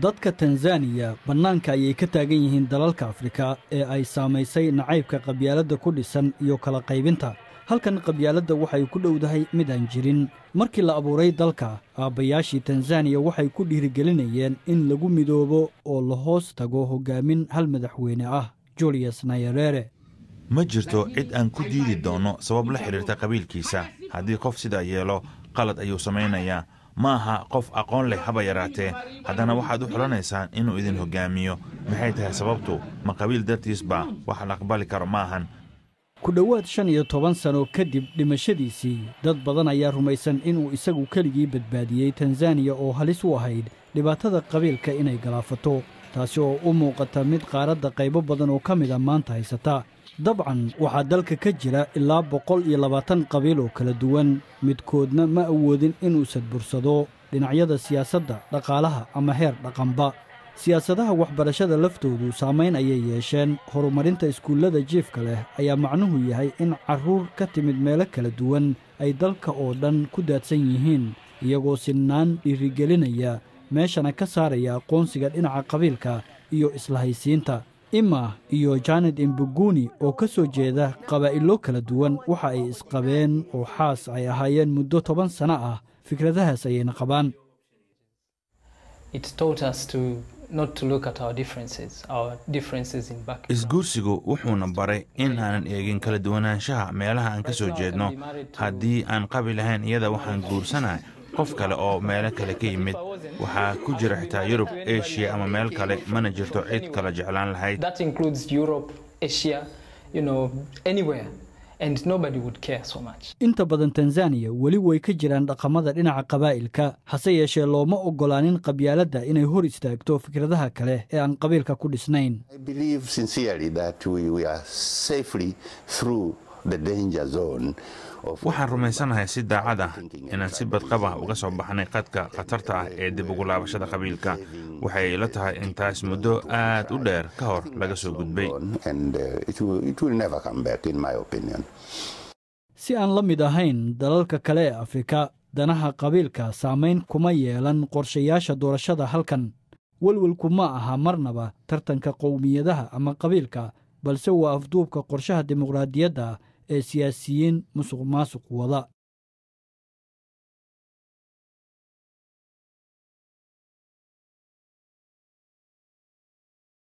Dadka Tanzaniya bannaanka ayay ka taagan yihiin dalalka Afrika ee ay saamaysay nacaybka qabyaaladda ku dhisan iyo kala qaybinta. Halkan qabyaaladda waxay ku dhowdahay mid aan jirin. Markii la abuuray dalka, aabbayaashii Tanzaniya waxay ku dhiirigelinayeen in lagu midoobo oo la hoos tago hoggaamin hal madaxweyne ah, Julius Nyerere. Ma jirto cid aan ku diidi doono sabab la xidhiirta qabiilkiisa. Haddii qof sidaa yeelo, qalad ayuu samaynayaa. Ma aha qof aqoon leh haba yaraatee, haddana waxaad u xulanaysaan inuu idin hoggaamiyo. Maxay tahay sababtu? Ma qabiil dartiisba? Wax la aqbali karo ma ahan. Ku dhowaad 15 sano kadib dhimashadiisii, dad badan ayaa rumaysan inuu isagu keligii badbaadiyey Tanzaniya oo halis u ahayd dhibaatada qabiilka inay galaafato, taasi oo u muuqata mid qaaradda qaybo badan oo ka mida maanta haysata. Dabcan waxaa dalka ka jira ilaa 120 qabiil oo kala duwan. Midkoodna ma awoodin inuu sadbursado dhinacyada siyaasadda, dhaqaalaha ama heer dhaqanba. Siyaasadaha waxbarashada laftoodu saamayn ayay yeesheen. Horumarinta iskuullada jiifka leh ayaa macnuhu yahay in carruur ka timid meelo kala duwan ay dalka oo dhan ku daadsan yihiin, iyagoo sinnaan dhiirigelinaya, meeshana ka saaraya aqoonsiga dhinaca qabiilka iyo islahaysiinta. Ima iyo Janet Imbuguni oo ka soo jeeda qabaa'ilo kala duwan waxa ay isqabeen oo xaas ay ahaayeen muddo 10 sano ah. Fikradahaas ayayna qabaan. It taught us to not to look at our differences, our differences in background. Isguursigu wuxuuna baray in aanan eegin kala duwanaanshaha meelaha aan ka soo jeedno. Haddii aan qabi lahayn iyada, waxaan guursanahay qof kale oo meelo kale ka yimid. Waxaa ku jira xitaa Yurub, Eshiya ama meel kale. Mana jirto cid kala jeclaan lahayd. That includes Europe, Asia, anywhere. And nobody would care so much. Inta badan Tanzaniya weli way ka jiraan dhaqamada dhinaca qabaa'ilka, hase yeeshee looma oggolaanin qabyaaladda inay hor istaagto fikradaha kale ee aan qabiilka ku dhisnayn. I believe sincerely that we are safely through the danger zone of Waxaan rumaysanahay si daacad ah inaan si badqab ah uga soo baxnay qadka khatarta ah ee dib ugu laabashada qabiilka. Waxay ila tahay in taas muddo aad u dheer ka hor laga soo gudbay. And it will never come back, in my opinion. Si aan la mid ahayn dalalka kale ee Afrika, danaha qabiilka saamayn kuma yeelan qorshayaasha doorashada halkan. Welwelku ma aha marnaba tartanka qowmiyadaha ama qabiilka, balse waa afduubka qorshaha dimuqraadiyadda ee siyaasiyiin musuq maasuq wada.